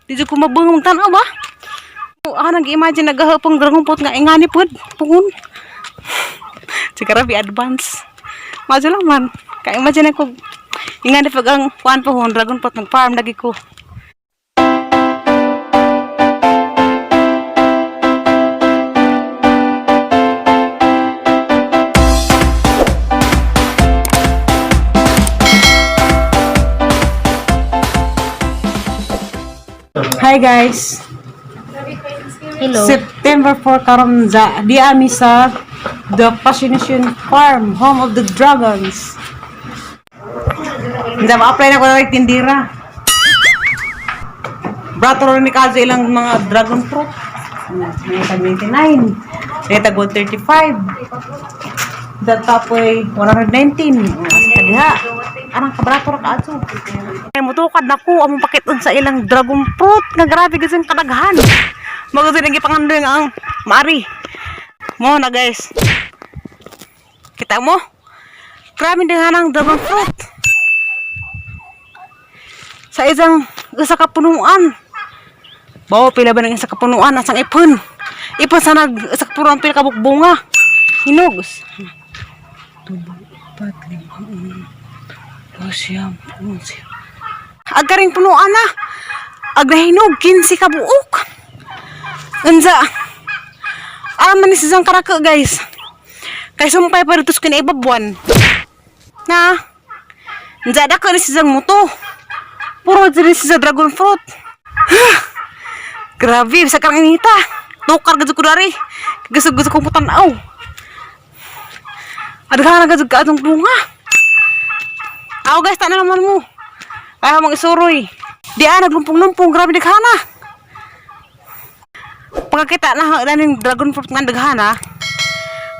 Di jud ko mabungong tan-aw ba? Ah, nag-imagine nagahapong dragon fruit nga ingani pud pungon. Sigara bi advance. Madyo lang man. Kaya imagine ako ingani pag ang kuan pohon dragon fruit nag farm lagi ko. Hi guys. Hello. September 4 karon za di ami sa The Fascination Farm, home of the dragons. Hindi ma-apply na ko na tindira. Brato rin ni Kazo ilang mga dragon fruit. May tag 99. May tag 135. That tapoy 119. Asa ka diha? Arang kabrato ra kaato. Ay mutukad na ko among pakiton sa ilang dragon fruit nga grabe gid sing kadaghan. Magud nang gipangandoy nga ang maari. Mo na guys. Kita mo? Grabe din ang dragon fruit. Sa isang usa ka punuan. Bawo pila ba nang isa ka punuan asang ipon. Ipon sa nag isa ka punuan pila ka bunga. Hinog. Tulo, apat, lima, uno, dos, siyam, puno, siyam. Agaring punuan na. Agnahinog, 15 ka buok. Unsa? Ah, man ni siyang karaka, guys. Kay sumpay pa dito sa kinaibabuan. Na. Unsa dako ni siyang muto. Puro diri siya dragon fruit. Grabe, sa karang inita. Tukar gud ko dari. Gusto-gusto kong putanaw. Adghana gud ka atong bunga. Aw guys, tanan naman mo. Ay mong isuroy. Di ah, naglumpong-lumpong, grabe daghana. Pagkakita na na ning dragon fruit nga daghana.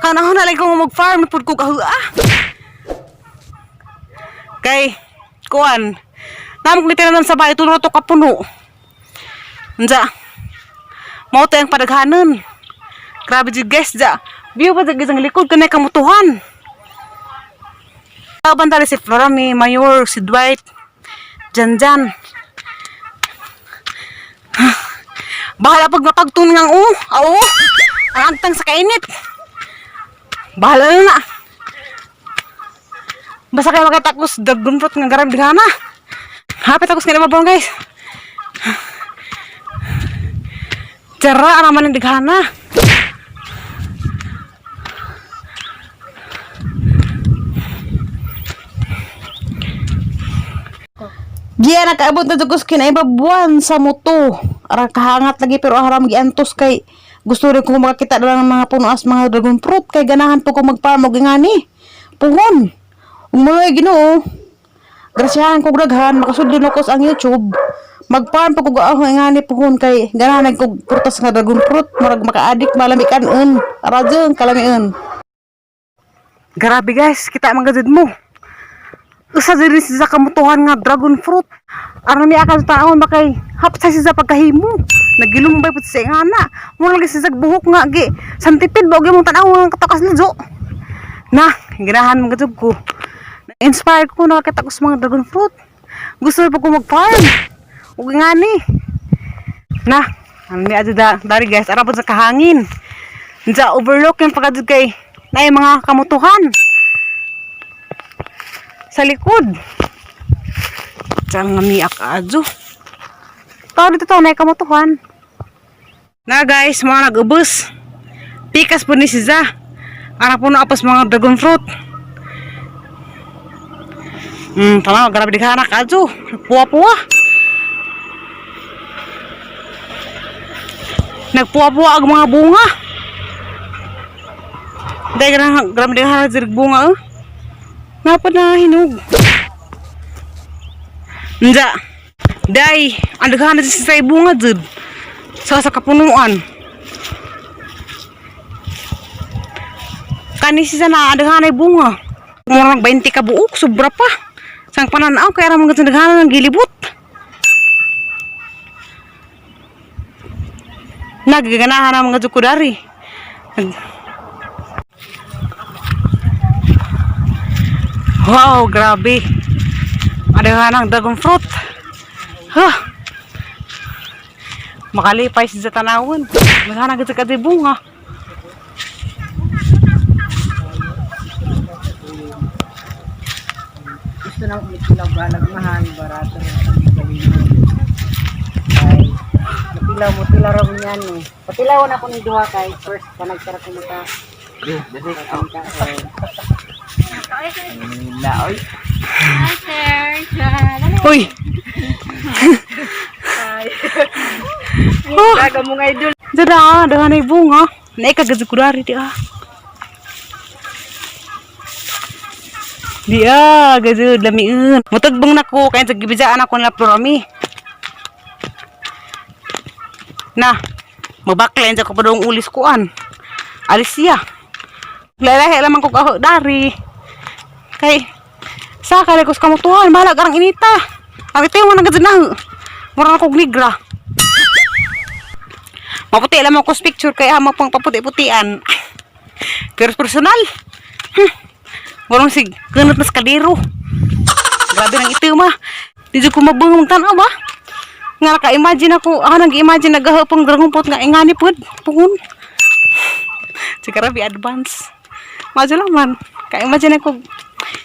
Kanahon na lagi ko mag-farm pud ko kahua. Kay kuan. Namok ni tinanan sa bahay tulo to kapuno. Unsa? Mao to ang padaghanon. Grabe jud guys, ja. View pa jud ang likod kanay kamutuhan. Bandali si Florami, Mayor, si Dwight. Diyan dyan. Bahala pag mapagtun ng oo. Oo. Ang agtang sa kainit. Bahala na na. Basta kayo makatakos, dragon fruit nga garam dighana. Hapit ako sa kinababong guys. Tara, naman ang dighana. Giya nakaabot na jud kinaibabuan sa moto. Ara kahangat lagi pero haram giantos kay gusto rin ko makakita na lang ng mga puno as mga dragon fruit kay ganahan po ko magfarm og ingani. Puhon. Ug mga Ginoo. Grasyahan ko daghan makasudlo na ko sa ang YouTube. Magfarm pa ko ang ingani puhon kay ganahan ko prutas nga dragon fruit murag maka-addict malami kanon. Ara jud kalamion. Grabe guys, kita man gud mo. Usa diri siya sa kamutuhan nga dragon fruit. Aron mi akal taon makay hapsa siya sa pagkahimo. Nagilumbay pud siya nga na. Mura lagi siya sa buhok nga gi. Santipid ba og imong tan-aw nga katakas na jo. Na, ganahan man gud ko. Inspired ko nakakita ko sa mga dragon fruit. Gusto pa ko mag-farm. Ug ngani. Na, ano ni adto da, dari guys, ara pud sa kahangin. Sa overlook yung pagkadto kay na mga kamutuhan sa likod. Diyan nga miak adyo. Tao dito to, na kamutuhan. Na guys, mga nag-ubos. Pikas po ni si Za. Ara po na apos mga dragon fruit. Tama, grabe di ka anak adyo. Puwa-puwa. Nagpuwa-puwa ang mga bunga. Dahil grabe di ka anak bunga eh. Napa na hinog. Nja. Day, ang daghan na sa bunga jud. Sa kapunuan. Kani siya na ang daghan ay bunga. Murag 20 ka buok, sobra pa. Sang pananaw kaya ra mga daghan ng gilibot. Nagaganahan ang mga jukudari. Wow, grabe. Ada ng dragon fruit. Huh. Makalipay siya sa tanawon. Maghanag sa kadibunga. Gusto nang umipilaw balag mahal, barato na ang galing. Ay, mapilaw mo, tilaw raw niyan eh. Patilaw na ako ni duha kay first pa nagtara ko maka. Hi, sir. Uy! Oh, Gaga mo nga idol. dada, dada na bunga. Naikagad ko dari di ah. Di ah, gazud lamiun. Mutagbang nako kay sa gibijaan ako nila plurami. Na, mabaklen sa ko pa doong ulis kuan. Alis siya. Lalahi lamang ko kaho dari. Kay sa kare ko sa kamutuan, bahala karang inita. Ang ito yung mga na. Mura na kog nigra. Maputi lamang ko sa picture kaya mapang paputi-putian. Pero personal. Murang sig ganot na sa kaliro. Grabe nang itim ah. Di jud ko mabungong tan-aw ba? Nga naka-imagine ako, ako nag-imagine nagahapong dragon pot nga ingani pod pungon. Sigara bi advance. Madyo lang man. Ka-imagine ako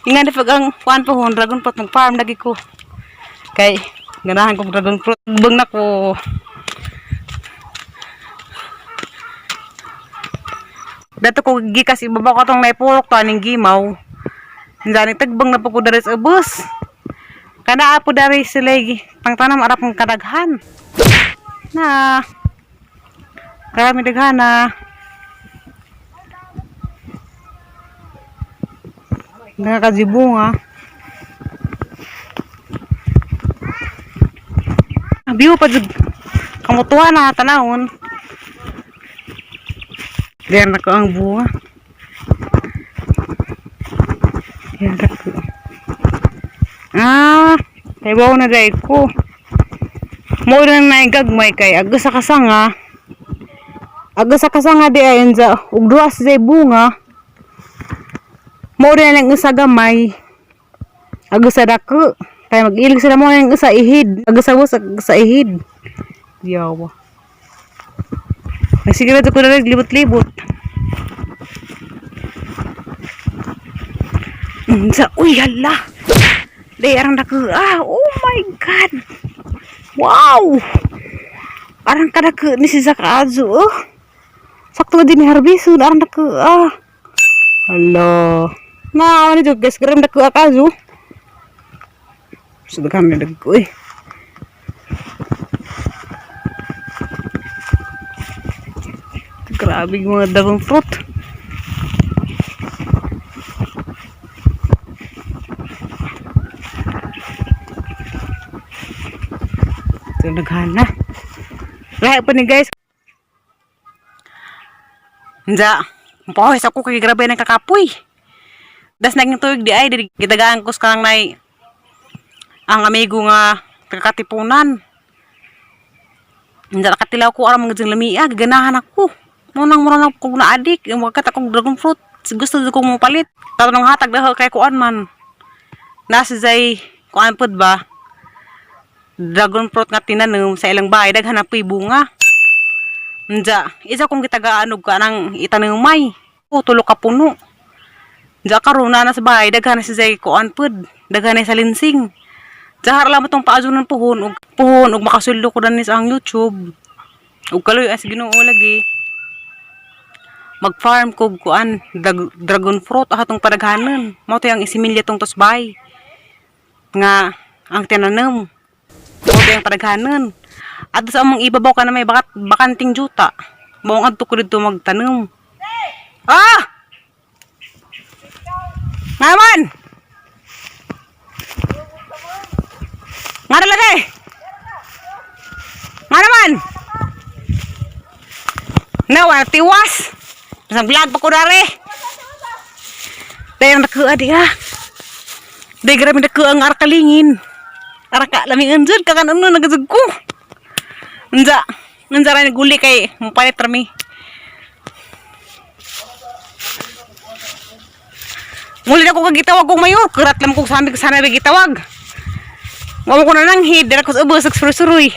ingani pag ang kuan pohon dragon pot nag farm lagi ko. Kay ganahan kong dragon fruit. Bang na ko. Dato ko gikas ibaba ko tong naipurok to aning gimaw. Hindi tagbang na po ko dari sa ubos. Kana po dari sila pangtanam arap ng kadaghan. Na karami daghan na. Nakakajibunga. Ah, view pa jud. Kamutuan na tanawon. Diyan na ko ang bunga. Diyan na ko. Ah, kay bawo na dahil ko. Mo na na gagmay kay aga sa kasanga. Aga sa kasanga di ayon sa ug duha sa bunga. Mo na lang usa gamay. Aga sa dako. Kay mag-ilig sila mo na lang usa ihid. Aga sa bus, aga sa ihid. Yawa. Nagsigurado ko na rin, libot-libot. Sa, uy, hala. Day, arang dako. Ah, oh my God. Wow. Arang kadako ni si Zakazu. Oh. Sakto din ni Harbisun. Arang dako. Ah. Hala. Na, ano dyan, guys. Garam dako akazu. Sudah kami dako eh. Grabe yung mga dragon fruit. Ito naghana. Lahi pa ni guys. Nja, mpawis ako kay grabe ng kakapoy. Das naging tuig di ay di gitagaan ko sa kanang nay ang amigo nga katipunan. Nja nakatilaw ko aram mga lamia, gaganahan ako. Munang mura na ko na adik, yung wakat akong dragon fruit. Gusto ko mo palit. Tanong hatag dahil kay kuan man. Nasa zay kuan pud ba? Dragon fruit nga tinanom sa ilang bahay daghan na po'y bunga. Nja, isa kong gitagaan og kanang itanumay. O tulo ka puno. Nja karon na sa bahay daghan na si zay kuan pud. Daghan na sa linsing. Jahar lang mo tong paajunan puhon og makasullo ko danis ang YouTube. Ug kaloy as Ginoo lagi. Mag-farm ko kuan dragon fruit atong padaghanon. Mao to yang isimilya tong tusbay. Nga ang tinanom. Mao to yang padaghanon. At sa among ibabaw ka na may bakat bakanting juta. Mao adto ko didto magtanom. Ah! Ngaman! Nga na lagi! Nga naman! Nawa, tiwas! Sa vlog pa ko dari! Dahil nakuha di ah. Dahil grabe nakuha ang arkalingin. Araka laming anjud, kakan ano nagazag ko. Unja, unja rin guli kay mapalit rami. Muli na ko kagitawag kong mayor, kurat lang ko sa aming sana gitawag. Wala ko na nang hid, dira ko sa ubos, suruy.